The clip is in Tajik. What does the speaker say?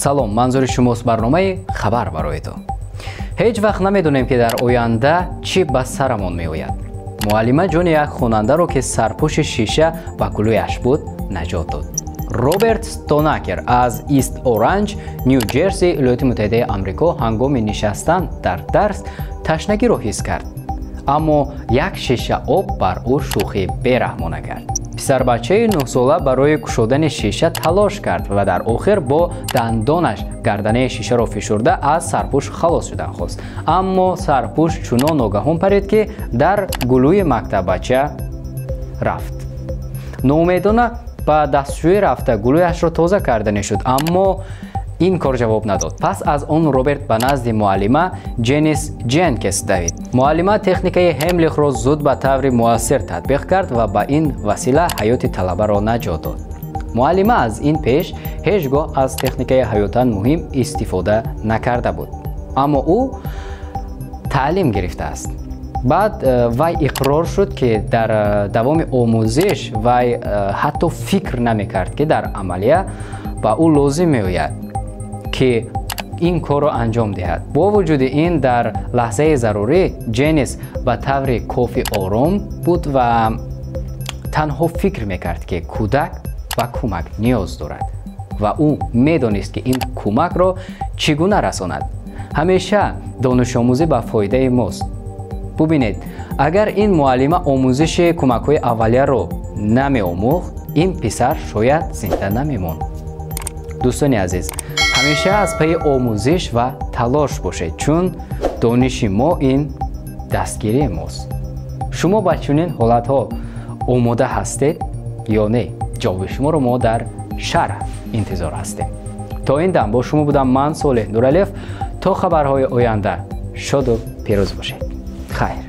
Салом, манзури шумост барномаи «Хабар барои ту». Ҳеҷ вақт намедонем, ки дар оянда чӣ ба сарамон меояд. Муаллима ҷони як хонандаро, ки сарпӯши шиша ба гулӯяш буд, наҷот дод. Роберт Стонакер аз Ист Оранҷ, Ню Ҷерси, Иёлоти Муттаҳидаи Амрико, ҳангоми нишастан дар дарс ташнагиро ҳис кард, аммо як шиша об бар ӯ шӯхӣ бераҳмона кард. Писарбачаи 9-сола барои кушодани шиша талош кард ва дар охир бо дандонаш гарданаи шишаро фишурда, аз сарпӯш халос шудан хост, аммо сарпӯш чунон ногаҳон парид, ки дар гулӯи мактаббача рафт. Ноумедона ба дастшӯӣ рафта, гулӯяшро тоза карданӣ шуд, аммо ин кор ҷавоб надод. Пас аз он Роберт ба назди муаллима Ҷенис Ҷенкес давид. Муаллима техникаи Ҳемлихро зуд ба таври муассир татбиқ кард ва ба ин васила ҳаёти талабаро наҷот дод. Муаллима аз ин пеш ҳеҷ гоҳ аз техникаи ҳаётан муҳим истифода накарда буд, аммо ӯ таълим гирифтааст. Баъд вай иқрор шуд, ки дар давоми омӯзиш вай ҳатто фикр намекард, ки дар амалия ба ӯ лозим меояд, ки ин корро анҷом диҳад. Бо вуҷуди ин, дар лаҳзаи зарурӣ Ҷенис ба таври кофӣ ором буд ва танҳо фикр мекард, ки кӯдак ба кӯмак ниёз дорад, ва ӯ медонист, ки ин кӯмакро чӣ гуна расонад. Ҳамеша донишомӯзӣ ба фоидаи мост. Бубинед, агар ин муаллима омӯзиши кӯмакҳои аввалияро намеомӯхт, ин писар шояд зинда намемонд. Дӯстони азиз, ҳамеша аз пайи омӯзиш ва талош бошед, чун дониши мо ин дастгирии мост. Шумо ба чунин ҳолатҳо омода ҳастед ё не? Ҷавоби шуморо мо дар шарҳ интизор ҳастем. То ин дам бо шумо будам ман, Солеҳ Нуралиев. То хабарҳои оянда шоду пирӯз бошед. Хайр.